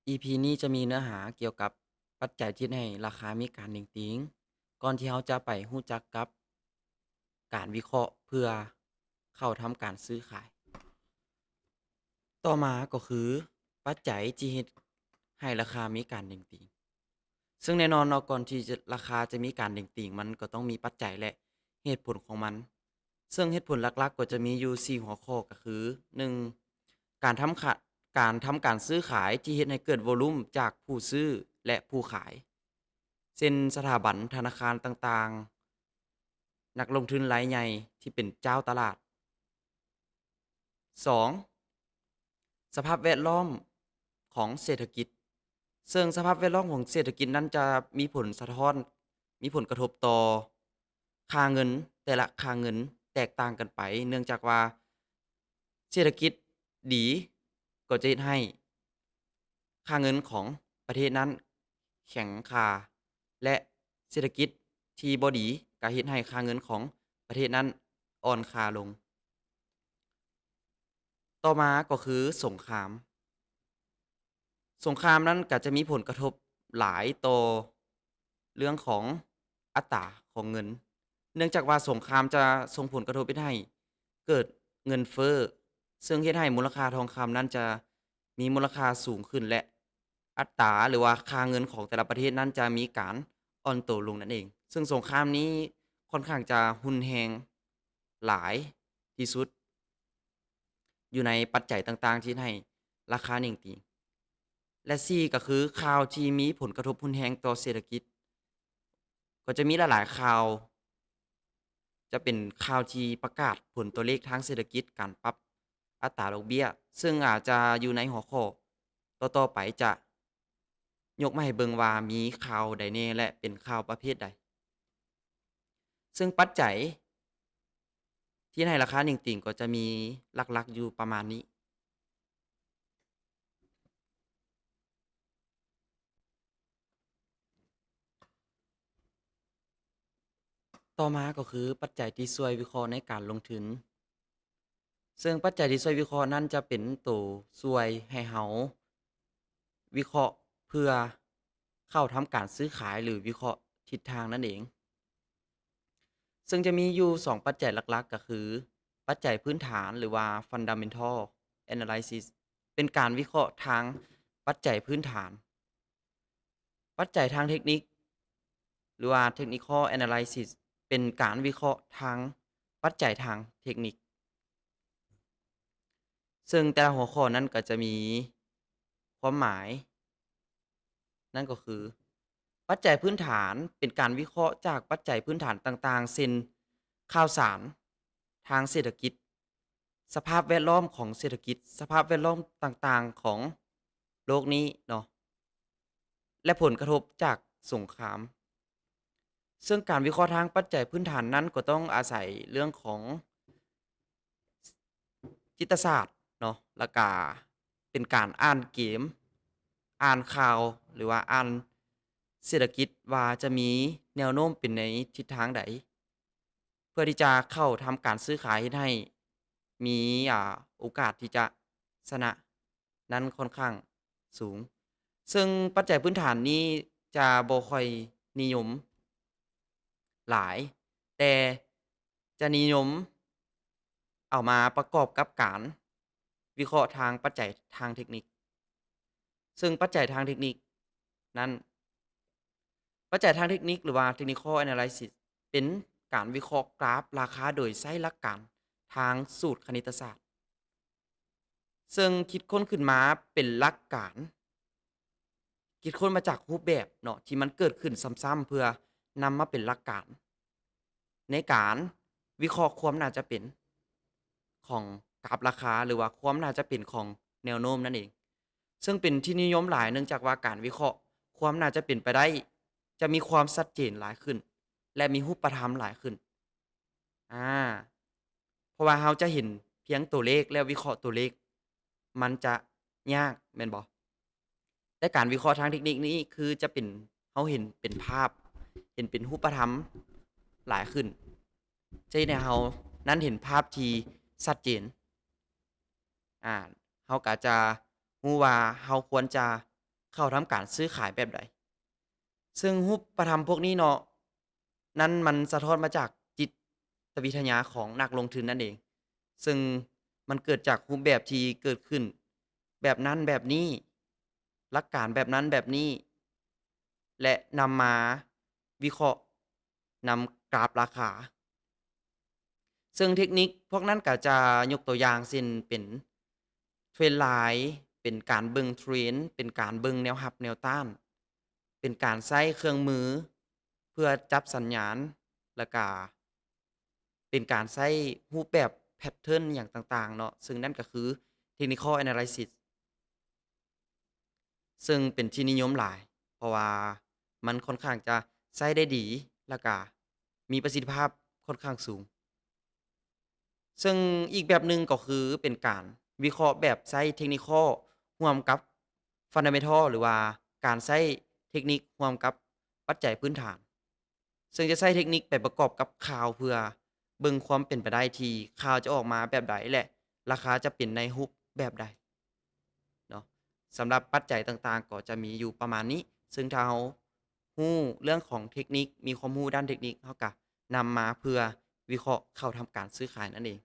ອີພີນີ້ຈະມີເນື້ອຫາກ່ຽວກັບປັດໄຈທີ່ເຮັດໃຫ້ລາຄາມີການເໜັງຕີງ. ກ່ອນທີ່ເຮົາຈະໄປຮູ້ຈັກກັບການວິເຄາະເພື່ອເຂົ້າທຳການຊື້ຂາຍ, ຕໍ່ມາກໍຄືປັດໄຈທີ່ເຮັດໃຫ້ລາຄາມີການເໜັງຕີງ. ເຊິ່ງແນ່ນອນເນາະ, ກ່ອນທີ່ຈະ ລາຄາຈະມີການເໜັງຕີງ, ມັນກໍຕ້ອງມີປັດໄຈ ແລະ ເຫດຜົນຂອງມັນ. ເຊິ່ງເຫດຜົນຫຼັກໆກໍຈະມີຢູ່ສີ່ຫົວຂໍ້ ກໍຄື ໜຶ່ງ ການທຳຂະ ການທຳການຊື້ຂາຍທີ່ເຮັດໃຫ້ເກີດໂວລຸມຈາກຜູ້ຊື້ ແລະ ຜູ້ຂາຍ ເຊັ່ນ ສະຖາບັນ, ທະນາຄານຕ່າງໆ, ນັກລົງທຶນລາຍໃຫຍ່ທີ່ເປັນເຈົ້າຕະຫຼາດ. ສອງ ສະພາບແວດລ້ອມຂອງເສດຖະກິດ, ເຊິ່ງສະພາບແວດລ້ອມຂອງເສດຖະກິດນັ້ນຈະມີຜົນສະທ້ອນ, ມີຜົນກະທົບຕໍ່ຄ່າເງິນ, ແຕ່ລະຄ່າເງິນແຕກຕ່າງກັນໄປ, ເນື່ອງຈາກວ່າເສດຖະກິດດີກໍຈະເຮັດໃຫ້ ຄ່າເງິນຂອງປະເທດນັ້ນແຂງຄ່າ ແລະ ເສດຖະກິດທີ່ບໍ່ດີກໍເຮັດໃຫ້ຄ່າເງິນຂອງປະເທດນັ້ນອ່ອນຄ່າລົງ. ຕໍ່ມາກໍຄືສົງຄາມ. ສົງຄາມນັ້ນກໍຈະມີຜົນກະທົບຫຼາຍຕໍ່ເລື່ອງຂອງອັດຕາຂອງເງິນ, ເນື່ອງຈາກວ່າສົງຄາມຈະສົ່ງຜົນກະທົບເຮັດໃຫ້ເກີດເງິນເຟີ້, ເຊິ່ງເຮັດໃຫ້ມູນລະຄ່າທອງຄຳນັ້ນຈະ ມີມູນລະຄ່າສູງຂຶ້ນ ແລະ ອັດຕາ ຫຼືວ່າຄ່າເງິນຂອງແຕ່ລະປະເທດນັ້ນຈະມີການອ່ອນໂຕລົງນັ້ນເອງ. ເຊິ່ງສົງຄາມນີ້ຄ່ອນຂ້າງຈະຮຸນແຮງຫຼາຍທີ່ສຸດຢູ່ໃນປັດໄຈຕ່າງໆທີ່ເຮັດໃຫ້ລາຄາເໜັງຕີງ. ແລະ ສີ່ ກໍຄືຂ່າວທີ່ມີຜົນກະທົບຮຸນແຮງຕໍ່ເສດຖະກິດ. ກໍຈະມີຫຼາຍໆຂ່າວ, ຈະເປັນຂ່າວທີ່ປະກາດຜົນຕົວເລກທາງເສດຖະກິດ, ການປັບອັດຕາດອກເບ້ຍ, ເຊິ່ງອາດຈະຢູ່ໃນຫົວຂໍ້ຕໍ່ໆໄປຈະຍົກມາໃຫ້ເບິ່ງວ່າມີຂ່າວໃດແດ່ ແລະ ເປັນຂ່າວປະເພດໃດ. ເຊິ່ງປັດໄຈທີ່ເຮັດໃຫ້ລາຄາເໜັງຕີງກໍຈະມີຫຼັກໆຢູ່ປະມານນີ້. ຕໍ່ມາກໍຄືປັດໄຈທີ່ຊ່ວຍວິເຄາະໃນການລົງທຶນ, ເຊິ່ງປັດໄຈທີ່ຊ່ວຍວິເຄາະນັ້ນຈະເປັນໂຕຊ່ວຍໃຫ້ເຮົາວິເຄາະເພື່ອເຂົ້າທຳການຊື້ຂາຍ ຫຼື ວິເຄາະທິດທາງນັ້ນເອງ. ເຊິ່ງຈະມີຢູ່ສອງປັດໄຈຫຼັກໆ ກໍຄື ປັດໄຈພື້ນຖານ ຫຼືວ່າ Fundamental Analysis ເປັນການວິເຄາະທາງປັດໄຈພື້ນຖານ. ປັດໄຈທາງເທັກນິກ ຫຼືວ່າ Technical Analysis ເປັນການວິເຄາະທາງປັດໄຈທາງເທັກນິກ. ເຊິ່ງແຕ່ລະຫົວຂໍ້ນັ້ນກໍຈະມີຄວາມໝາຍ, ນັ້ນກໍຄື ປັດໄຈພື້ນຖານເປັນການວິເຄາະຈາກປັດໄຈພື້ນຖານຕ່າງໆ ເຊັ່ນ ຂ່າວສານທາງເສດຖະກິດ, ສະພາບແວດລ້ອມຂອງເສດຖະກິດ, ສະພາບແວດລ້ອມຕ່າງໆຂອງໂລກນີ້ເນາະ ແລະ ຜົນກະທົບຈາກສົງຄາມ. ເຊິ່ງການວິເຄາະທາງປັດໄຈພື້ນຖານນັ້ນກໍຕ້ອງອາໄສເລື່ອງຂອງຈິດຕະສາດເນາະ, ແລ້ວກະເປັນການອ່ານເກມ, ອ່ານຂ່າວ ຫຼືວ່າອ່ານເສດຖະກິດວ່າຈະມີແນວໂນ້ມເປັນໃນທິດທາງໃດ ເພື່ອທີ່ຈະເຂົ້າທຳການຊື້ຂາຍ ເຮັດໃຫ້ມີ ອາ ໂອກາດທີ່ຈະຊະນະ ນັ້ນຂ້ອນຂ້າງສູງ. ເຊິ່ງປັດໄຈພື້ນຖານນີ້ຈະບໍ່ຄ່ອຍນິຍົມຫຼາຍ, ແຕ່ຈະນິຍົມເອົາມາປະກອບກັບການວິເຄາະທາງປັດໄຈທາງເທັກນິກ. ເຊິ່ງປັດໄຈທາງເທັກນິກນັ້ນ, ປັດໄຈທາງເທັກນິກ ຫຼືວ່າ Technical Analysis ເປັນການວິເຄາະກຣາຟລາຄາໂດຍໃຊ້ຫຼັກການທາງສູດຄະນິດຕະສາດ. ເຊິ່ງຄິດຄົ້ນຂຶ້ນມາເປັນຫຼັກການ, ຄິດຄົ້ນມາຈາກຮູບແບບເນາະ ທີ່ມັນເກີດຂຶ້ນຊ້ຳໆ ເພື່ອນຳມາເປັນຫຼັກການໃນການວິເຄາະຄວາມໜ້າຈະເປັນຂອງກຣາຟລາຄາ ຫຼືວ່າຄວາມໜ້າຈະເປັນຂອງແນວໂນ້ມນັ້ນເອງ. ເຊິ່ງເປັນທີ່ນິຍົມຫຼາຍ ເນື່ອງຈາກວ່າການວິເຄາະຄວາມໜ້າຈະເປັນໄປໄດ້ ຈະມີຄວາມຊັດເຈນຫຼາຍຂຶ້ນ ແລະ ມີຮູບປະທຳຫຼາຍຂຶ້ນ. ອາ ເພາະວ່າເຮົາຈະເຫັນພຽງຕົວເລກ ແລ້ວວິເຄາະຕົວເລກ ມັນຈະຍາກແມ່ນບໍ່? ແຕ່ການວິເຄາະທາງເທັກນິກນີ້ຄືຈະເປັນ ເຮົາເຫັນເປັນພາບ ເຫັນເປັນຮູບປະທຳຫຼາຍຂຶ້ນ ຈະເຮັດໃຫ້ເຮົານັ້ນເຫັນພາບທີ່ຊັດເຈນ. ອາ ເຮົາກໍຈະຮູ້ວ່າເຮົາຄວນຈະ ເຂົ້າທຳການຊື້ຂາຍແບບໃດ. ເຊິ່ງຮູບປະທຳພວກນີ້ເນາະ ນັ້ນມັນສະທ້ອນມາຈາກຈິດຕະວິທະຍາຂອງນັກລົງທຶນນັ້ນເອງ ເຊິ່ງມັນເກີດຈາກຮູບແບບທີ່ເກີດຂຶ້ນແບບນັ້ນແບບນີ້ ຫຼັກການແບບນັ້ນແບບນີ້ ແລະ ນຳມາວິເຄາະນຳກຣາຟລາຄາ. ເຊິ່ງເທັກນິກພວກນັ້ນກໍຈະຍົກຕົວຢ່າງເຊັ່ນເປັນເທຣນລາຍ, ເປັນການເບິ່ງເທຣນ, ເປັນການເບິ່ງແນວຮັບແນວຕ້ານ, ເປັນການໃຊ້ເຄື່ອງມືເພື່ອຈັບສັນຍານ ແລ້ວກະເປັນການໃຊ້ຮູບແບບແພັດເທີນຫຍັງຕ່າງໆເນາະ, ເຊິ່ງນັ້ນກໍຄື Technical Analysis ເຊິ່ງເປັນທີ່ນິຍົມຫຼາຍ ເພາະວ່າມັນຂ້ອນຂ້າງຈະໃຊ້ໄດ້ດີ ແລ້ວກະມີປະສິດທິພາບຂ້ອນຂ້າງສູງ. ເຊິ່ງອີກແບບໜຶ່ງກໍຄືເປັນການວິເຄາະແບບໃຊ້ Technical ຮ່ວມກັບ Fundamental ຫຼືວ່າການໃຊ້ເທັກນິກຮ່ວມກັບປັດໄຈພື້ນຖານ. ເຊິ່ງຈະໃຊ້ເທັກນິກໄປປະກອບກັບຂ່າວ ເພື່ອເບິ່ງຄວາມເປັນໄປໄດ້ທີ່ຂ່າວຈະອອກມາແບບໃດ ແລະ ລາຄາຈະເປັນໃນຮູບແບບໃດເນາະ. ສຳລັບປັດໄຈຕ່າງໆກໍຈະມີຢູ່ປະມານນີ້, ເຊິ່ງຖ້າເຮົາຮູ້ເລື່ອງຂອງເທັກນິກ, ມີຄວາມຮູ້ດ້ານເທັກນິກ, ເຮົາກະນຳມາເພື່ອວິເຄາະເຂົ້າທຳການຊື້ຂາຍນັ້ນເອງ.